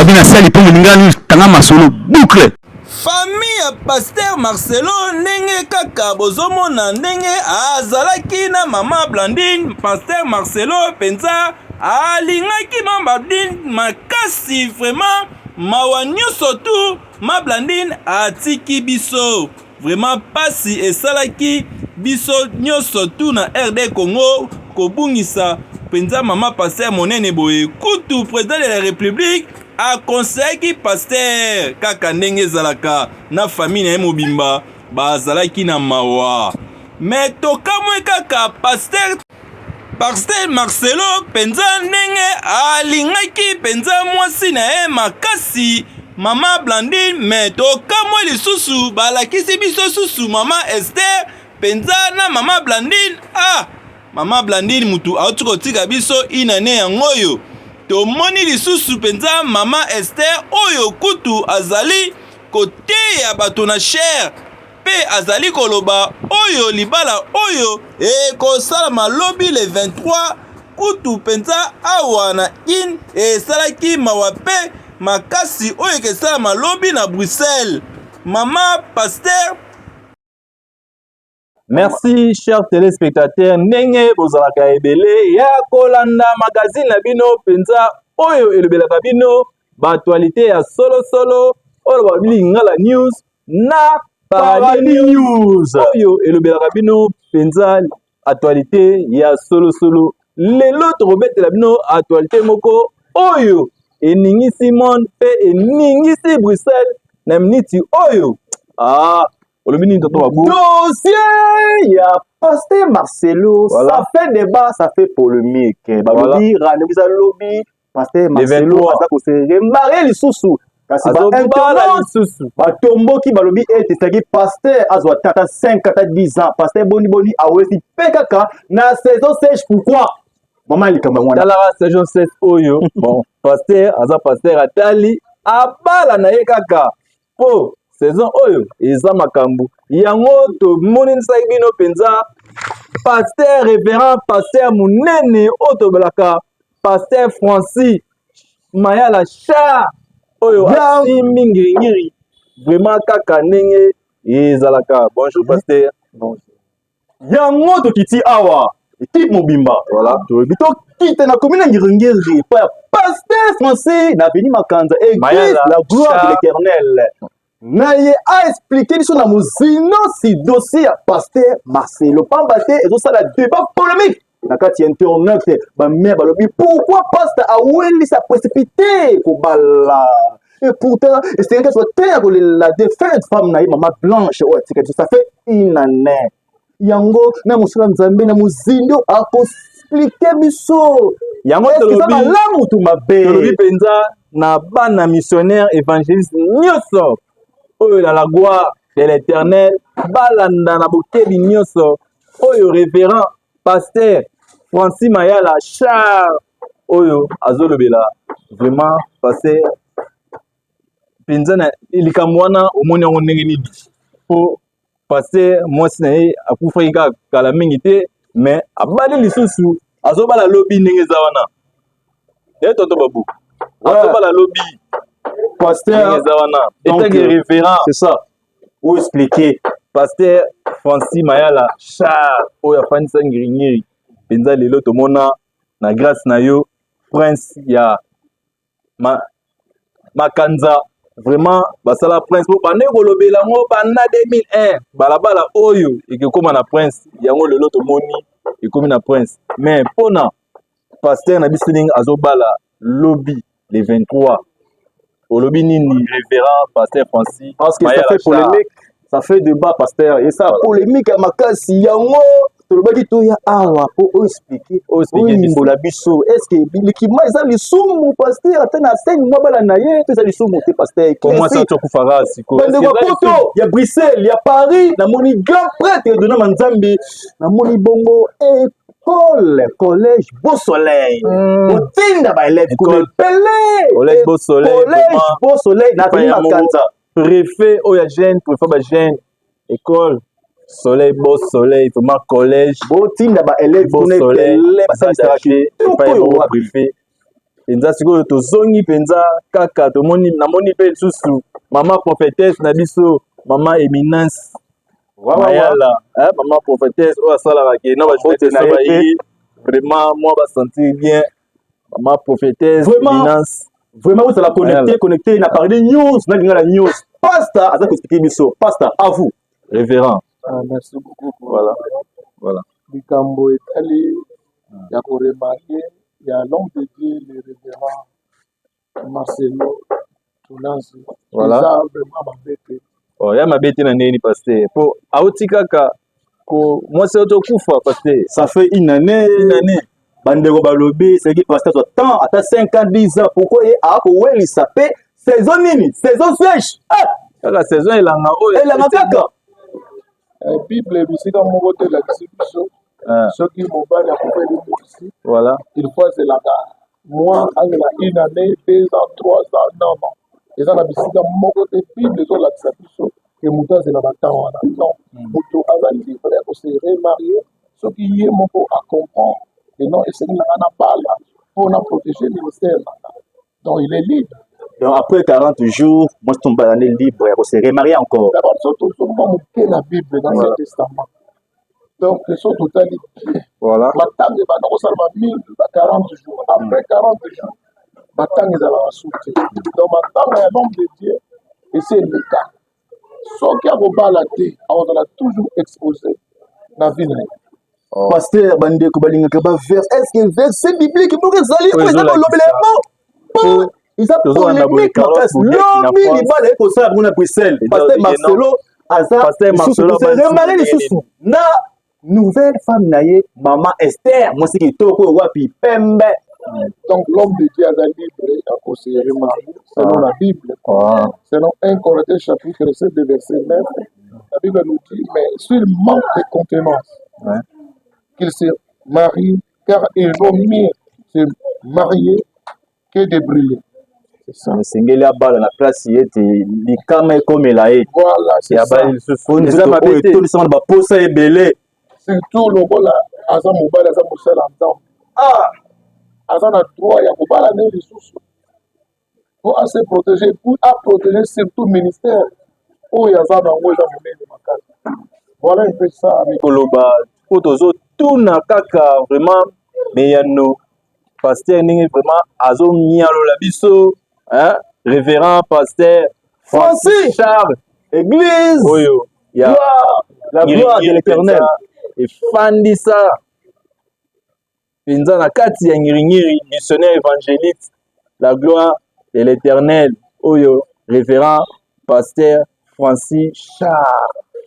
Babi na sali mpo moninga tanga masolo boucle. Famille ya Pasteur Marcelo ndenge kaka bozomona ndenge azalaki na mama Blandine, Pasteur Marcelo mpenza alingaki mama Blandine makasi vraiment, mawa nyonso tu ma Blandine atiki biso vraiment, pasi esalaki biso nyonso tu na RD Congo kobungisa mpenza mama pasteur monene boye. Kutu président de la République akonseyaki pasteur kaka ndenge ezalaka na famille na ye mobimba bazalaki na mawa. Me tokamwe kaka pasteur Marcelo mpenza ndenge alingaki mpenza mwasi na ye makasi mama Blandine. Me tokamwe lisusu balakisi biso susu mama Esther mpenza na mama Blandine. Ah, mama Blandine mutu auti kotika biso inane yango oyo tomoni lisusu mpenza mama Esther oyo kutu azali koteya bato na chair mpe azali koloba oyo libala oyo ekosalama lobi le 23 kutu mpenza awa na in esalaki mawa mpe makasi oyo ekesalama lobi na Bruxelles. Mama pasteur. Merci chers téléspectateurs, ndenge bozalaka ebele ya kolanda magazine na bino mpenza oyo elobelaka bino baactualité ya solosolo oyo babi Lingala News na Paradis News, oyo elobelaka bino mpenza actualité ya solosolo. Lelo tokobetela bino actualité moko oyo eningisi monde mpe eningisi Bruxelles na miniti oyo. Ah, olobi nini, tonton Babu? Dossier ya pasteur Marcelo, Voilà. ça fait débat, ça fait polémique. Balobi rendez-vous eza lobi, pasteur Marcelo 23. aza kose remarier lisusu. Kasi ba azobala internaute lisusu. Batomboki, balobi ete ezalaki pasteur azwa tata 5 ata 10 ans, pasteur boni boni awesi mpe kaka na saison sèche, pourquoi mama likambo yango wana? Talaka saison 7 oyo. Bon, pasteur aza pasteur, atali abala na ye kaka mpo saison oyo eza makambo yango. Tomonisaki bino mpenza pasteur révérend pasteur monene oyo tobelaka pasteur Francis Mayala Char oyo asimbi ngiringiri vraiment kaka ndenge ezalaka. Bonjour pasteur. Yango tokiti awa, équipe mobimba. Voilà. Toyebi tokita na commune ya Ngiringiri epai ya pasteur Francis na avenue Makanza, église Mayala, La Gloire de Char. l'Éternel. Na ye aexpliquer biso na mozindo si dossier ya pasteur Marcelo, pamba te ezosala débat, polémique na kati ya internet. Bamare balobi pourquoi pasteur awelisi, aprécipité kobala, et pourtant esengaki azwa te ya kolela défunte femme na ye, mama Blanche, oyo atika biso ça fait une année. Yango na mosala Nzambe na mozindo akoexpliquer biso Yango est-ce eza tolobi malamu to mabe. Tolobi mpenza na bana missionnaire évangéliste nyonso oyo na la gloire de l'Éternel balanda na bokebi nyonso oyo révérend pasteur Francis Mayala Char oyo azolobela. Vraiment pasteur mpenza na likambo wana, omoni yango ndenge nini? Mpo pasteur mwasi na ye akufaki kaka kala mingi te, mais abali lisusu, azobala lobi ndenge eza wana. Ye tonton Babu azobala lobi ndenge Pasteur eza wana Donc, etanke révérend. C'est ça ou expliquer. Pasteur Francis Mayala Char oyo afandisa ngiringiri mpenza, lelo tomona na grâce na yo prince ya Makanza vraiment basala prince po bande kolobela yango banda 2001, balabala oyo ekekóma na prince. Yango lelo tomoni ekomi na prince. Mais mpona pasteur na biso ndenge azobala lobi le 23, olobi nini, révérend pasteur Francis? Parce que ça fait polémique, ça fait débat, pasteur, et ça polémique ya makasi. Yango tolobaki toya awa mpo oexpliquer, oyimbola biso est ce que likima eza lisumu, pasteur ata na 5 mois bala na ye to eza lisumu te, pasteur? Bandeko ya poto, ya Bruxelles, ya Paris, namoni grand prêtre Dona Manzambi, namoni bongo école collège Beau Soleil, otinda baélève kuna ebele. Collège Beau Soleil. Collège Beau Soleil na avenue Makanza. Préfet oyo ya jeune, préfet bajeune, école Soleil, Beau Soleil, vraiment collège. Botinda baélève kuna ebele, basalisaka kitoko. Préfet. Mpenza sikoyo tozongi mpenza kaka tomoni, namoni mpe lisusu mama prophétesse na biso, mama Eminence Mayala, eh, mama prophétesse oyo asalaka ke na bajournaliste na ye bayi vraiment moi basentir bien, mama prophétesse Eminence. Vraiment ozala connecté, connecté na Parler News, na Lingala News. Pasteur aza koexpliquer biso. Pasteur, à vous. Révérend. Ah, merci beaucoup. Voilà. Likambo etali ya koremarier ya l'homme de Dieu, le révérend Marcelo Tunasi, eza vraiment mabe te. Oh, ya mabe te na ndenge nini, pasteur? Po auti kaka ko mwasi auti okufa, pasteur. Ça fait une année. Une année. Bandeko balobi soki pasteur azwa temps ata 5 ans, 10 ans, pourquoi ye akowelisa mpe saison nini, saison sèche? Ah! Kaka saison elanga oyo. Elanga kaka. Bible bisika moko te elakisi biso soki mobali akufeli mwasi, il faut azelaka mwa azela une année, 2 ans, 3 ans. Non, non, eza na bisika moko te Bible ezolakisa biso ke moto azela batemps wana. Non, moto aza libre ya kose remarier soki ye moko acomprend que non, esengi na nga na bala mpo na protéger ministère na nga. Donc il est libre. Donc après 40 jours, mwasi to mobali azali libre ya kose remarier encore. D'abord, so tozonga moke na Bible, na Ancien Testament, donc so totali bien, matanga ebanda kosalama mingi ba 40 jours. Après 40 jours, matanga ezalaka su te. Donc matanga ya l'homme de Dieu esi eleka. Soki akobala te, akozala toujours exposé na vie na ye. Pasteur, bandeko balingaka baverse. Est ce que verset biblique moko ezali oyo eza kolobela yango? Po eza polémique makasi. Lobi libala ekosala bango na Bruxelles. Pasteur Marcelo aza remarié lisusu na nouvelle femme na ye, mama Esther, mwasi kitoko oyo wapi pembe. Donc l'homme de Dieu aza libre ya kose remarier selon la Bible. Selon 1 Corinthiens chapitre 7 verset 9, la Bible nous dit: mais s'il manque de contenance, qu'il se marie, car il vaut mieux se marier que de brûler. C'est ça. Esengeli abala na place ete likama ekomela ye. Voilà, c'est ça. Abali lisusu, eza nzoto mabe oyo te. Etolisama na baposa ebele. Surtout lokola aza mobali, aza mosala Nzambe, aza na droit ya kobala nde lisusu po ase protéger, puis aprotéger surtout ministère oyo aza na yango, eza monene makasi. Voilà un peu ça. Koloba po tozotuna kaka vraiment meyano pasteur ndenge vraiment azomialola biso, hein? Révérend pasteur Francis Charles, église oyo ya La Gloire de l'Éternel. Efandisa mpenza na kati ya Ngiringiri, missionnaire évangéliste La Gloire de l'Éternel, oyo révérend pasteur Francis Charles.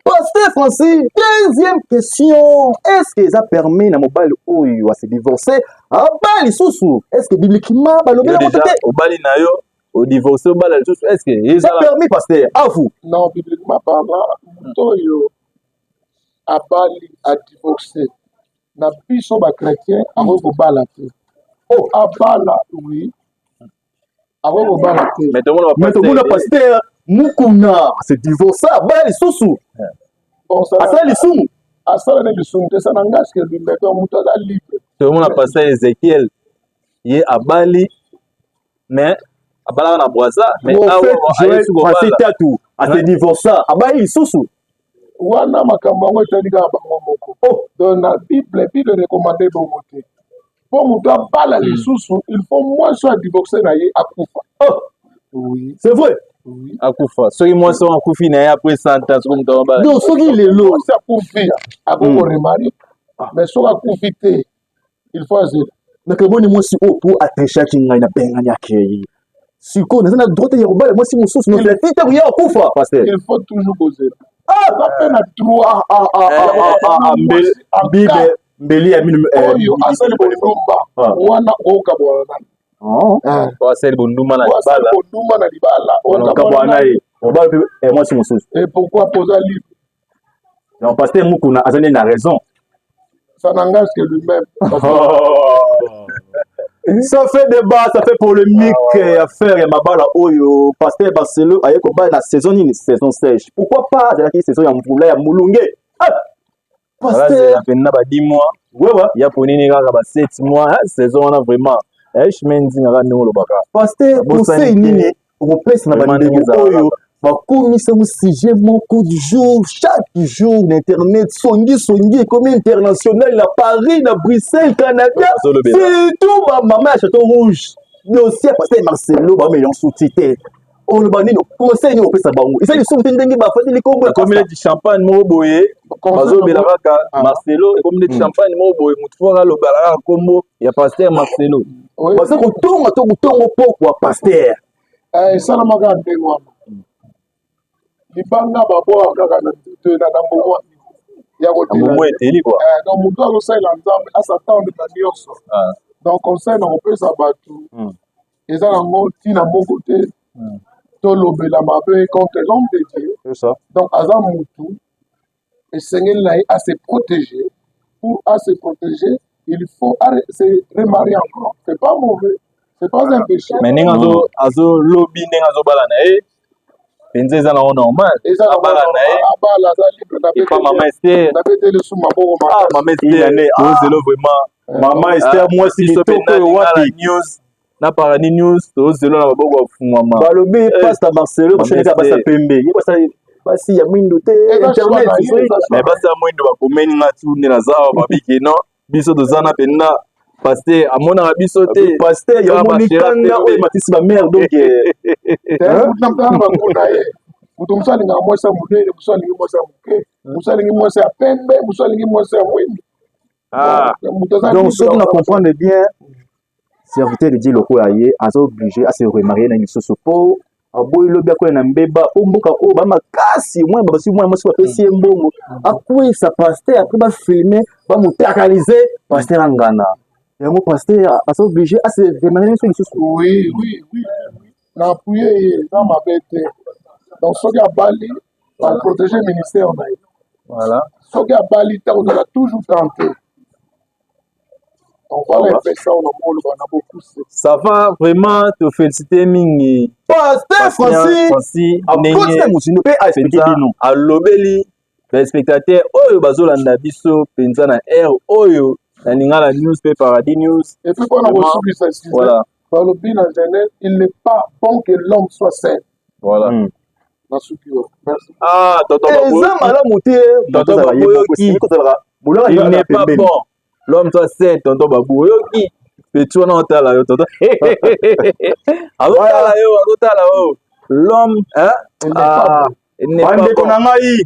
Pasteur Francis, deuxième question: est ce que eza permis na mobali oyo ase divorcé abali lisusu? Est ce que bibliquement balobi Yo yango déjà te? Obali na yo, odivorce, obala lisusu, est ce que eza ezala permis, pasteur? À vous. Non, bibliquement parlant, moto oyo abali, adivorce, na biso bachrétien, akoki kobala te. Oh. Abala, oui, akoki kobala te. Mais tomona Mais tomona pasteur Mukuna se divorce, abala lisusu. Bon, ça Asala lisumu? Asala ne lisumu te, ça n'engage que lui-même. Donc moto aza libre. Tomona pasteur Ezekiel, ye abali, mais abalaka na Braza, mais awa Prophète Joël ayesu Francis kobala. Tatu ase divorça, abali lisusu. Wana makambo yango etali kaka bango moko. Oh. Donc na Bible, Bible recommande bongo te. Mpo moto abala lisusu, il faut mwasi oyo adivorce na ye akufa. Oh. Oui. C'est vrai? Oui. Akufa. Soki mwasi oyo akufi na ye après 100 ans, soki moto abala? Donc soki lelo Mwasi akufi, akoki koremarier, mais soki akufi te, il faut azela. Nakaboni mwasi oyo mpo atrichaki ngai, nabengani, akei, sikoyo naza na droit te ya kobala mwasi mosusu nozela ti ntango ye akufa, pasteur? Il faut toujours kozela. Ah! Aza mpe na droit. Ah, ah, ah, ah, ah, ah, Bible mbeli ya mino Oyo asali bondumba wana, okabwana na ye. Po asali bondumba na Oyo asali libala. bondumba na libala, okabwana na ye, obala mpe mwasi mosusu. Et pourquoi poza libre. Donc pasteur Mukuna aza nde na raison? Ça n'engage que lui-même. Ça fait débat, ça fait polémique. Affaire ya mabala oyo, pasteur Marcelo aye kobala na saison nini? Saison sèche. Pourquoi pas azalaki saison ya mvula ya molunge? Ah! Pasteur Azela mpenza ba 10 mois. Wewa. Ya ponini kaka ba 7 mois, hein, saison wana vraiment. Yaye chemin nzinga kaka ndenge olobaka. Pasteur, Nabosani conseil te. nini okopesa na Vraiment bandeko ndenge ezalaka oyo bakomisa ngo sujet moko du jour, chaque jour na internet, songi songi ekomi international na Paris, na Bruxelles, Canada, Bazolobela. surtout bamama ya Château Rouge, dossier ya pasteur Marcelo, bamela nsuti te. Oloba nini? Conseil nini opesa bango? Eza lisumu te ndenge bafandi likombo ya Ekomi pasteur? neti champagne moko boye, bazobela kaka Marcelo. Ekomi neti champagne moko boye, motu fo alobela kaka nkombo ya pasteur Marcelo. Baza kotonga to kotongo pokwa pasteur. Esalamaka ndenge wana, libanga babwaka kaka na ntutu na mbongo ya kotela. Mbongo eteli quoi. Donc moto azosalela Nzambe as'attendre na nyonso. Donc conseil na kopesa bato, eza nango ntina moko te tolobela mabe contre l'homme de Dieu. C'est ça. Donc aza mutu, esengeli na ye à se protéger. Pour à se protéger, il faut se remarier encore. C'est pas mauvais, c'est pas un péché. Mais ndenge azolobi, ndenge azobala na ye mpenza, eza nango normal. Eza nango. Abala na ye. Abala, aza libre. Epa mama Ester. Nabeteli su maboko. Ah, mama Ester, Ine, ah. tozelo vraiment. Mama Ester, mwasi Biso kitoko mpenza oyo Lingala wapi? News na Paradis News, tozelo na maboko ya fungwama. Balobi pasteur Marcelo Mama basali kaka basi ya Esther. pembe, ye basali basi ya mwindo te. Eza Internet. choix na ye, eza choix. Mais basi ya mwindo bakomeni nga tu nde naza awa, babiki non, biso toza na mpenza pasteur amonaka biso te. Pasteur, Kaka yomoni bashera kanda pembe. oyo ematisi bamare, donc Namtana bakuna ye, moto mosu alingaka mwasi ya monene, mosu alingi mwasi ya moke, mosu alingi mwasi ya pembe, mosu alingi mwasi ya mwindu. Moto aza Donc libre. soki na comprendre bien, serviteur de Dieu lokola ye aza obligé ase remarier na lisusu, mpo aboyi lobi akwea na mbeba, mpo mboka oyo bamakasi mwana basi, mwana mwasi bapesi ye mbongo, akweyisa pasteur, après bafilme, bamotakalize pasteur, angana yango. Pasteur aza obligé ase remarier na biso lisusu. Oui, na appuye ye, eza mabe te. Donc soki abali, baprotéger ministère na ye. Soki abali te, kozala toujours tenté. Donc voilà un peu ça, on a moloba na bokuse. Ça va, vraiment te féliciter mingi. Pasteur Francis. Francis. Akoti Ndenge na mozindo mpe aexpliquer mpenza bino. Alobeli baspectateur oyo bazolanda biso mpenza na aire oyo na Lingala News mpe Paradis News. Et puis mpona Vraiment, kosukisa, excusez, balobi na Genèse: il n'est pas bon que l'homme soit seul. Na suki oyo, merci. Ah, tonton Eza Baboyoki. malamu te. Tonton Baboyoki. Kozalaka Il n'est pas bon l'homme soit seul. Tonton Babu oyoki, petit wana otala yo, tonton azotala yo, azotala yo, l'homme, hein? Il n'est pas Ah, bon. il n'est pas Bandeko bon. Na ngai,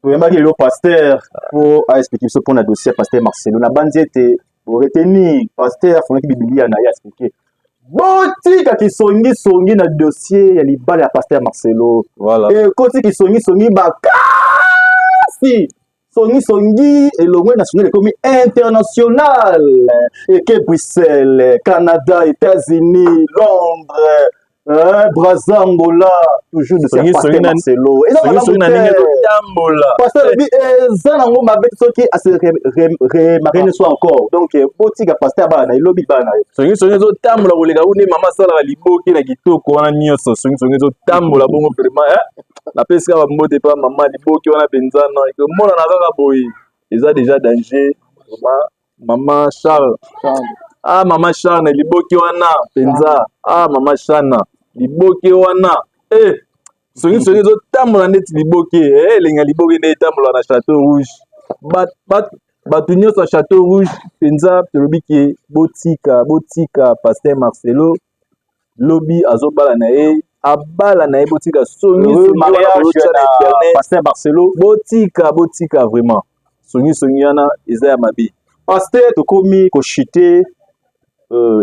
toyambaki lelo pasteur mpo aexpliquer biso mpona dossier ya pasteur Marcelo. Nabandi ete oretenir, pasteur afungaki bibilia na ye, aexpliquer: botika kisongisongi na dossier ya libala ya pasteur Marcelo. Ekoti kisongisongi bakasi, songisongi elongwe national, ekomi international, eke Bruxelles, Canada, États-Unis, Londres, Braza, Angola, toujours dossier ya Songi- pasteur songi Marcelo. Eza songisongi na malamu ndenge te. ezotambola. Pasteur alobi eza nango mabe te soki ase remarier ne soit encore. Donc botika pasteur bana na ye, lobi bana na ye. Songisongi ezotambola koleka kuna mama asalaka liboke na kitoko wana nyonso. Songisongi ezotambola bongo vraiment, eh? Napesi kaka bambote mpa mama liboke wana mpenza. No ekomonana kaka boye, eza déjà danger vraiment. Mama Charles. Charles. Ah, mama Charles na liboke wana mpenza. Ah, mama Shana, liboke wana, eh, songisongi ezotambola ndeti liboke, eh, elengi ya liboke nde etambola na Château Rouge. Bato nyonso ya Château Rouge mpenza, tolobi ke botika, botika pasteur Marcelo, lobi azobala na ye, abala na ye. Botika songisongi wana Mariage bozotia na na internet. Pasteur Marcelo. Botika, botika vraiment, songisongi wana eza ya mabe. Pasteur, tokomi kochuter.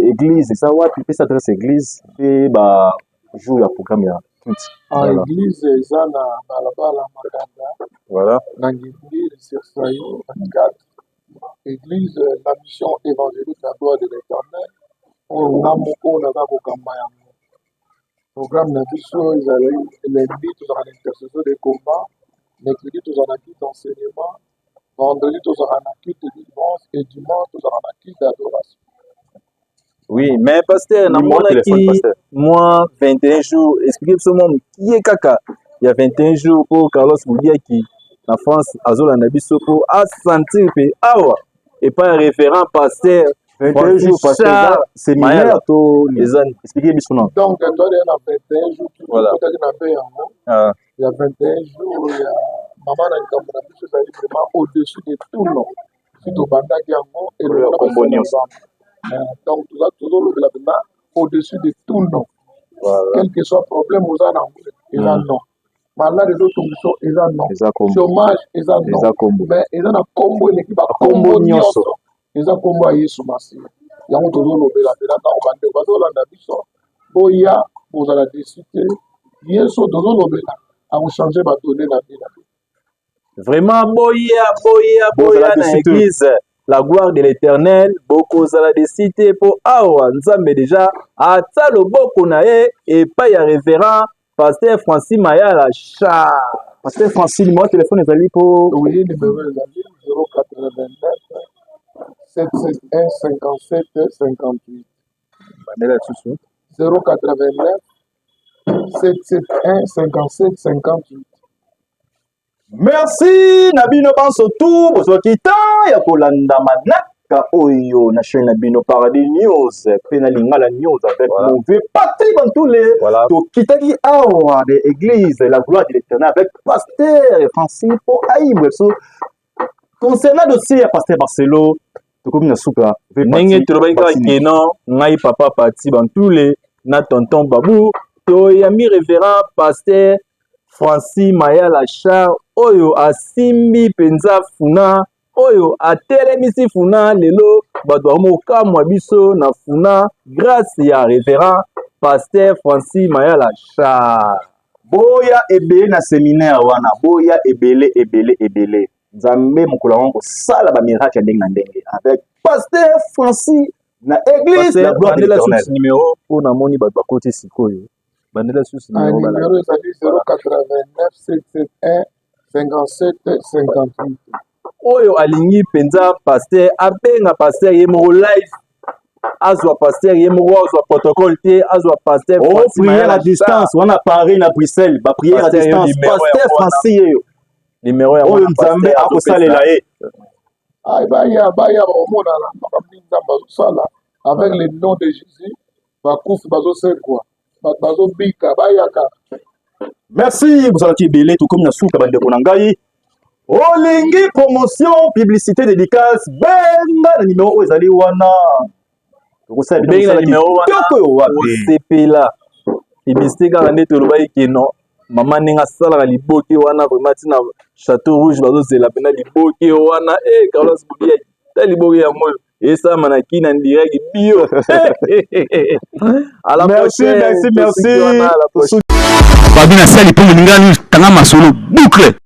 Église eza wapi? Pesa adresse église mpe ba jour ya programme ya culte. En église eza na balabala Makanda, na Ngiri sur Sayo 24, église La Mission Évangélique La Gloire de l'Éternel, oyo nga moko naza kokamba yango. Programme na biso ezali: lundi tozalaka na intercession de combat, mercredi tozalaka na culte d'enseignement, vendredi tozalaka na culte de délivrance et dimanche tozalaka na culte d'adoration. Oui, mais pasteur, Numéro de téléphone, namonaki pasteur. Mwa 21 jours, explique biso mwa mokie kaka ya 21 jours, mpo Carlos Modiaki na France azolanda biso, mpo asentir mpe awa epai ya référent pasteur. 21 jours, pasteur, séminaire to eza, expliquer biso na. Donc toali na 21 jours, tokotaki na mpe yango ya 21 jours ya mama na likambo na biso. Ezali vraiment au-dessus de tout nom. Si tobandaki yango elongo kombo nyonso. Donc tozolobela mpenza au-dessus de tout nom, quel que soit problème oza nango, eza non, malade ezotongiso, eza non, chômage, eza non, mais eza na kombo eleki bakombo nyonso, eza kombo ya Yesu Masiya. Yango tozolobela mpena. Ntango bandeko bazolanda biso, boya, bozala déçus te. Yesu tozolobela akochange badonnées na bino. Vraiment, boya, boya, boya na église La Gloire de l'Éternel, bokozala déçus te, mpo awa Nzambe déjà atia loboko na ye epai ya révérend pasteur Francis Mayala Char. Pasteur Francis, numéro téléphone ezali mpo? Oui, numéro ezali 089 771 57 58. Bandela lisusu. 089 771 57 58. Merci na bino banso tu bozwaki ta ya kolanda manaka oyo na chaîne na bino Paradis News mpe na Lingala News avec mon vieux Patrick Bantule. Tokitaki awa de église La Gloire de l'Éternel avec pasteur Francis mpo ayibwe biso concernant dossier ya pasteur Marcelo. Tokomi na suka. Ndenge tolobaki kaka keno ngai papa Pati Bantule na tonton Babu, toyambi révérend pasteur Francis Mayala Char, oyo asimbi mpenza funa, oyo atelemisi funa. Lelo bato bakomokamwa biso na funa grâce ya révérend pasteur Francis Mayala Char. Boya ebele na séminaire wana, boya ebele, ebele, ebele. Nzambe mokolo yango kosala bamiracle ya ndenge na ndenge avec pasteur Francis na église La Gloire de l'Éternel. Numéro mpo namoni bato bakoti sikoyo, bandela susu. Numéro ezali 089 771 57 58. Oyo alingi mpenza pasteur, abenga pasteur ye moko live, azwa pasteur ye moko, azwa protocole te, azwa pasteur. Oh, prière à distance wana, Paris na Bruxelles, baprière à distance, pasteur Francis yeyo. Numéro ya oyo Nzambe akosalela ye. Ay, baya, baya, bakomonana makambo nini Nzambe azosala avec le nom de Jésus. Bakufi bazosekwa, bato bazobika, bayaka. Merci, bozalaki ebele. Tokomi na suka, bandeko na ngai. Olingi promotion, publicité, dédicace, benga na numéro oyo ezali wana. Tokosala Obengi na numéro wana. Kitoko oyo wapi. Osepela publicité kaka nde tolobaki keno mama ndenge asalaka liboke wana, vraiment ntina Château Rouge bazozela mpena liboke wana. E Carlos Bobiaki, ta liboke yango oyo esalama na kina direct bio. À la Merci, prochaine. merci, merci. Tosuki wana, à la prochaine. Babi na sali mpo moninga tanga masolo boucle.